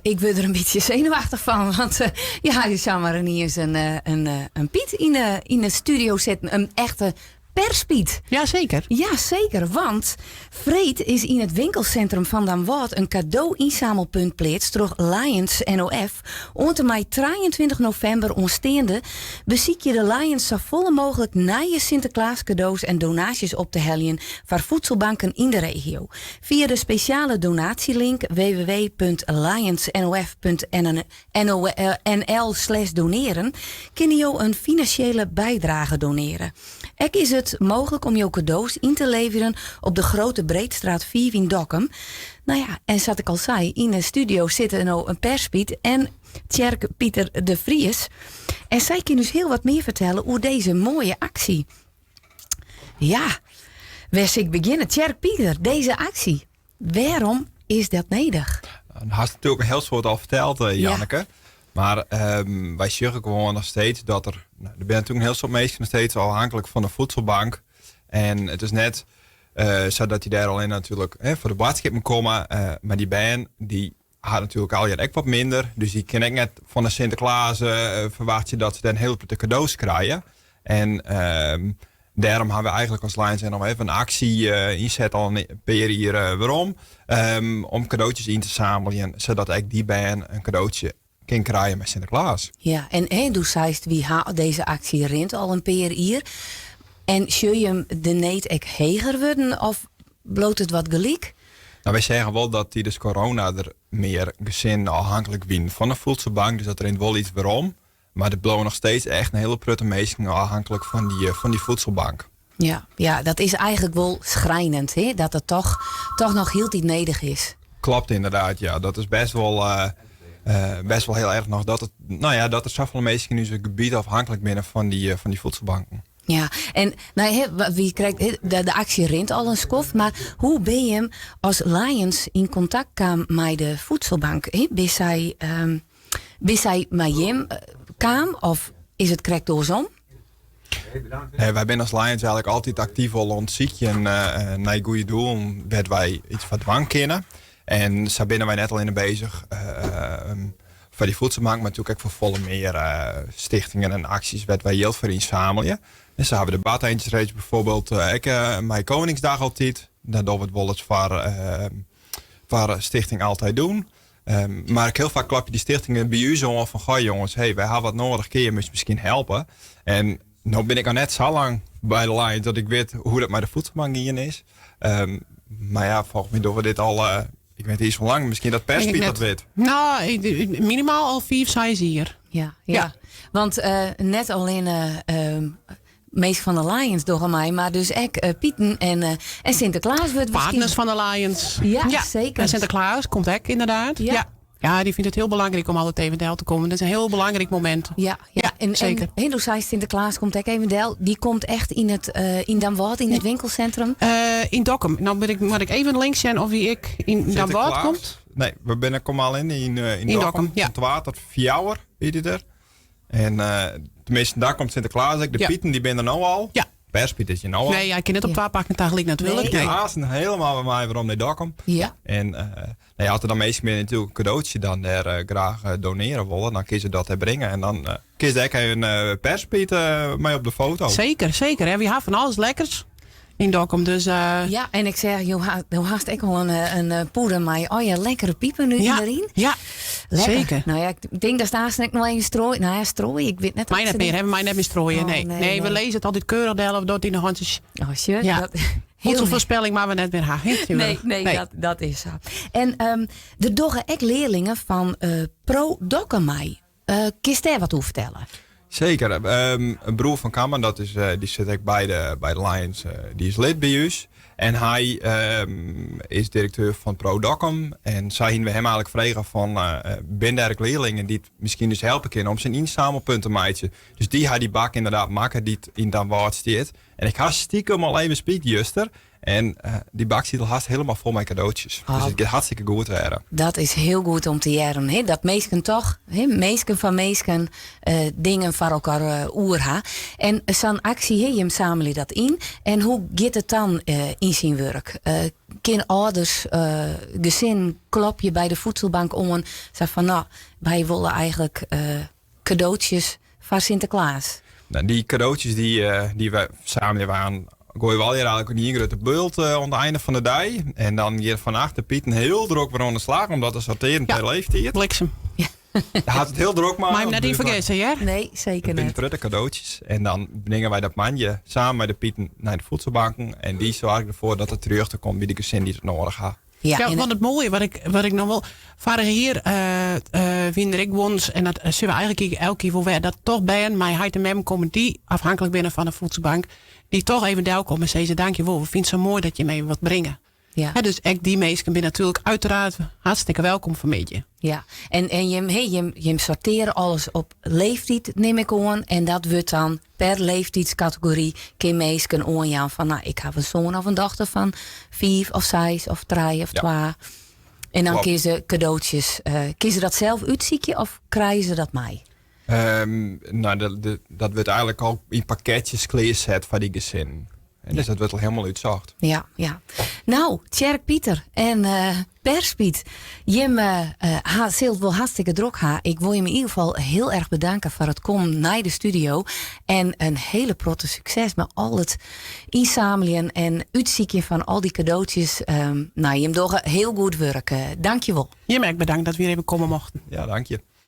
Ik wurd der in bytsje senuwachtich fan, want ja, je samar iens in Pyt yn de studio sitten. In echte perspiet. Ja, zeker. Ja, zeker. Want freed is yn it winkelsintrum fan Damwâld in kado-ynsammelpunt pleatst troch Lions NOF. Oant en mei 23 novimber oansteande besykje de Lions safolle mooglik nije Sinteklaaskado's en donaasjes op te heljen foar voedselbanken yn de regio. Fia de spesjale donatielink www.lionsnof.nl/doneren kinne jo in finansjele bydrage donearje. Ek is it mooglik om jo kado's yn te leverjen op de Grote Breedstraat 5 yn Dokkum. No ja, en sa't ik al sei, yn de studio sitte no in perspiet en Tjerk Pieter de Vries. En sy kinne ús hiel wat mear fertelle oer dizze moaie aksje. Ja, wêr sil ik begjinne? Tjerk Pieter, dizze aksje. Wêrom is dat nedich? Do hast natuerlik in hiel soad al ferteld, Janneke. Mar wy sjogge gewoan noch steeds dat der. No, der binne natuerlik in hiel soad minsken noch steeds ôfhinklik fan de voedselbank. En it is net sa dat dy dêr allinne natuerlik, hè, foar de boadskippen komme. Mar dy bern dy ha natuerlik allegear ek wat minder. Dus dy kinne ek net fan de Sinteklaas ferwachtsje dat se dêr in hiele protte kado's krije. En dêrom hawwe wy eigentlik as Lions noch even in aksje ynset al in pear jier werom. Om kadootsjes yn te sammeljen, sadat ek dy bern in kadootsje kin krije mei Sinteklaas. Ja, en hè, do seist, wy ha dizze aksje rint al in pear jier. En sjogge jim de need ek heger wurden of bliuwt it wat gelyk? No, wy seagen wol dat tidens corona der mear gesinnen ôfhinklik wienen fan de voedselbank. Dus dat rint wol iets werom. Mar der bliuwe noch steeds echt in hiele protte minsken ôfhinklik fan dy voedselbank. Ja, dat is eigentlik wol schrijnend, hè? Dat it toch noch hieltyd nedich is. Kloppet ynderdaad, ja. Dat is bêst wol hiel erch noch dat it, no ja, dat der safolle minsken yn ús gebiet ôfhinklik binne fan dy voedselbanken. Ja, en no, hè, wy krekt, hè, de aksje rint al in skoft, mar hoe binne jim as Lions yn kontakt kaam mei de voedselbank? Hè, binne sy mei jim kaam of is it krekt oarsom? Nee, wy binne as Lions eigentlik altyd aktyf wol oan it sykjen nei goede doelen wêr't wy iets foar dwaan kinne. En sa binne wy net allinne beuzich foar dy voedselbank, mar natuerlik ek foar folle mear stichtingen en aksjes wêr't wy jild foar ynsammelje. En sa hawwe we de Badeentjesrace byfoarbyld ek mei Koningsdag altyd. Dêr dogge we it wolris foar Stichting Altijd Doen. Mar hiel faak klopje dy stichtingen by ús oan fan: "Goh jonges, hey, wy hawwe wat nedich, kinne jim ús miskien helpe?" En no bin ik noch net sa lang by de Lions dat ik wit hoe't dat mei de voedselbank gien is. Mar ja, folgens my dogge we dit al, ik wit net sa lang, miskien dat Perspiet dat wit. No, minimaal al 5, 6 jier. Ja. Want net allinne minsken fan de Lions dogge mei, mar dus ek Pieten en Sinteklaas wurdt Partners fan de Lions. Ja, zeker. En Sinteklaas komt ek ynderdaad. Ja, dy fynt it hiel belangryk om altyd even del te kommen. Dat is in hiel belangryk momint. Ja. Zeker. En do seist, Sinteklaas komt ek even del. Dy komt echt yn Damwâld, yn it winkelsintrum? Yn Dokkum. No moat ik even links sjen oft dy ek yn Damwâld komt. Nee, we binne komme allinne yn Yn Dokkum. Dokkum, ja. Fan 2 tot 4 wie dy der. En teminsten, dêr komt Sinteklaas ek. De Pieten dy binne der no al. Perspiet is hjir no al. Nee, ja, ik kin net op twa pakken tagelyk natuerlik. Nee. Hazen hielendal by my werom nei Dokkum. En no ja, as der dan minsken binne dy't natuerlik in kadootsje dan dêr graach donearje wolle, dan kinne se dat dêr bringe. En dan kinst ek even Perspiet mei op de foto. Zeker. Hè. Wy hawwe fan alles lekkers yn Dokkum. Dus, Ja, en ik seach, do hast ek al in pûde mei, oh ja, lekkere pipen nu deryn. Ja, Lekker. Zeker. No ja, ik tink dat aanst ek noch even strooie. No ja, strooie, ik wit net. Mei net mear, hè? Mei net mear strooie. Oh, nee. nee, Nee, we nee. lizze it altyd keurich del of dat yn de hantsjes. Oh, sjoch. Ja. Dat, Foarspelling moatte we net mear hawwe. Nee, dat is sa. En der dogge ek learlingen fan Pro Dokkum mei. Kinst dêr wat oer fertelle? Seker. In broer fan Kammen, dy sit ek by de Lions, dy is lid by ús. En hy is direkteur fan Pro Dokkum. En sa hiene we him eigentlik frege fan, binne der ek learlingen dy't miskien ús helpe kinne om sa'n ynsammelpunt te meitsjen? Dus dy hat dy bak ynderdaad makke dy't yn Damwâld stiet. En ik ha stikem al even spiekt juster. En dy bak siet al hast hielendal fol mei kadootsjes. Dus Oh. it giet hartstikke goed wer. Dat is hiel goed om te hearren. Hè? Dat minsken toch, hè, minsken fan minsken, dingen foar elkoar oer ha. En sa'n aksje, hè, jim samelje dat yn. En hoe giet it dan yn syn wurk? Kin âlders, gesin klopje by de voedselbank oan, sa fan no, wy wolle eigentlik kadootsjes foar Sinteklaas? Nou, dy kadootsjes dy't wy samelje waarden, goaie we allegear eigentlik yn ien grutte bult oan it ein fan de dei. En dan giet fan achter Pieten hiel drok wer oan de slach om dat te sortearjen per leeftiid. Bliksem. Ja. Hat it hiel drok mei. Mei him net yn fergisse, hear. Nee, seker Dat binne net. grutte kadootsjes. En dan bringe wy dat moandei samen mei de Pieten nei de voedselbanken. En dy soargje derfoar dat it terjochte komt by de gesin dy't it nedich ha. Ja, Ja, en want it moaie wat ik noch wol. Foarich jier wiene der ek guons, en dat sjogge we eigentlik elk jier wol wer, dat toch bern mei heit en mem komme dy't afhankelijk binne fan de voedselbank, dy't toch even delkomme en sizze, dankjewol, we fine it sa moai dat jim even wat bringe. Ja. Dus ek dy minsken binne natuerlik uiteraard hartstikke welkom fanmiddei. Ja, en jim, hey, jim sortearje alles op leeftiid, nim ik oan. En dat wurdt dan per leeftiidskategory kin minsken oanjaan fan, nou, ik ha in soan of in dochter fan 5 of 6 of 3 of 2. En dan kinne se kadootsjes, kinne se dat sels útsykje of krije se dat mei? Nou, dat wurdt eigentlik al yn pakketsjes klearset foar dy gesinnen. En dus dat wurdt al hielendal útsocht. Ja, ja. Nou, Tjerk Pieter en Pers Piet, jim ha, silt wol hartstikke drok ha. Ik wol jim yn ieder gefal hiel erch bedanke foar it kommen nei de studio. En in hiele protte sukses mei al it ynsammeljen en útsykjen fan al dy kadootsjes. Nou, jim dogge hiel goed wurk. Dankjewol. Jim ek bedankt dat we hjir even komme mochten. Ja, dank je.